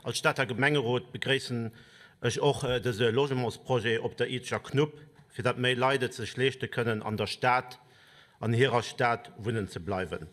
Als Stater Gemengerot begréissen ech och dëse Logementsprojet op der Iitscher Knupp, fir datt méi Leit et sech leeschte kënnen an der Stad, an hirer Stad wunnen ze bleiwen.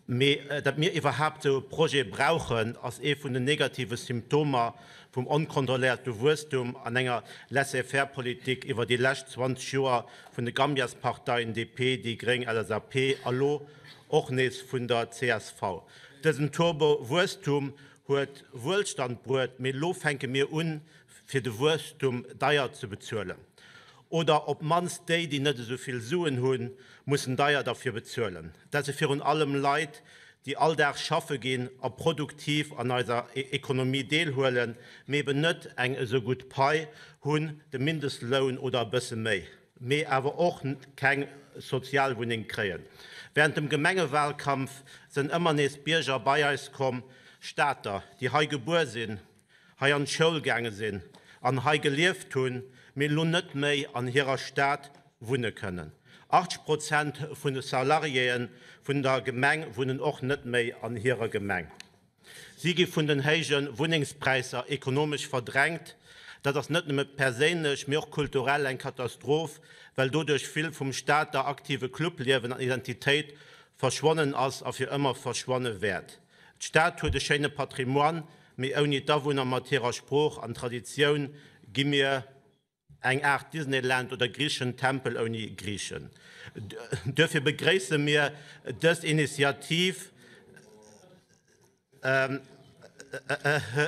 Mee datt mir iwwerhaapt esou e Projet brauchen, ass ee vun den negative Symptomer vum onkontrolléierte Wuesstum an enger Laissez-faire-Politik iwwer déi lescht 20 Joer vun de Gambiasparteien DP, déi gréng, LSAP a lo och nees vun der csv. Dësen Turbo-Wuesstum huet Wuelstand bruet, mee lo fänke mir un, fir de Wuesstum deier ze bezuelen. Oder op d'mannst déi, déi net esou vill Suen hunn, mussen deier derfir bezuelen. Dat si virun allem Leit, déi all Dag schaffe ginn a produktiv an eiser Ekonomie deelhuelen, mee eben net eng esou gutt Pai hunn, de Mindestloun oder e bësse méi, mee awer och keng Sozialwunneng kréien. Wärend dem Gemengewahlkampf sënn ëmmer nees Bierger bei eis komm, Stater, déi hei gebuer sinn, hei an d'Schoul gaange sinn an hei gelieft hunn, mee elo net méi an hirer Stad wunne kënnen. 80 Prozent vun de Salariéeë vun der Gemeng wunnen och net méi an hirer Gemeng. Si gi vun den héije Wunnengspräisser ekonomesch verdrängt. Dat ass net nëmme perséinlech, mee och kulturell eng Katastroph, well doduerch vill vum Stater aktive Clubliewen an Identitéit verschwonnen ass a fir ëmmer verschwanne wäert. D'Stad huet e schéine Patrimoine, mee ouni d'Awunner mat hirer Sprooch an Traditioun gi mir eng Aart Disneyland oder Griichentempel ouni Griichen. Duerfir begréisse mir dës Initiativ.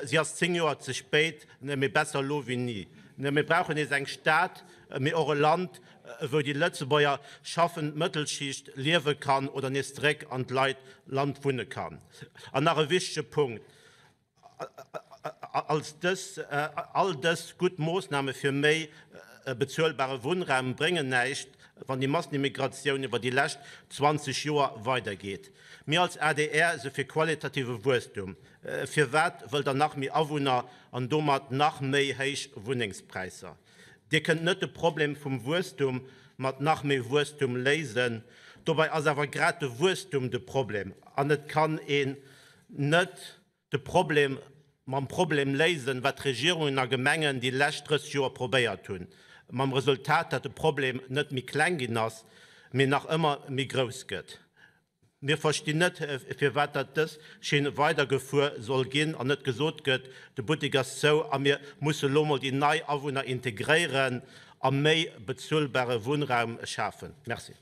Si ass 10 Joer ze spéit, mee besser elo wéi ni. Mir brauchen nees eng Stad, mee och e Land, wou déi Lëtzebuerger schaffend Mëttelschicht liewe kann oder nees zeréck an d'Leit Land wunne kann. An nach e wichtege Punkt, Als dës, all dës gutt Moossname fir méi e bezuelbare Wunnraum bréngen näischt, wann déi Massenimmigratioun iwwer déi lescht 20 Joer weidergeet. Mir als adr si fir qualitative Wuesstum. Firwat wëllt Der nach méi Awunner an domat nach méi héich Wunnengspräisser? Dir kënnt net de Problem vum Wuesstum mat nach méi Wuesstum léisen. Dobei ass awer grad de Wuesstum de Problem an et kann een net de Problem mam Problem léisen, wat Regierungen a Gemengen déi lescht 30 Joer probéiert hunn, mam Resultat, datt de Problem net méi kleng ginn ass, mee nach ëmmer méi grouss gëtt. Mir verstinn net, firwat datt dës Schinn weidergefuer soll ginn an net gesot gëtt, de Buttek ass zou a mir musse lo mol déi nei Awunner integréieren a méi bezuelbare Wunnraum schafen. Merci.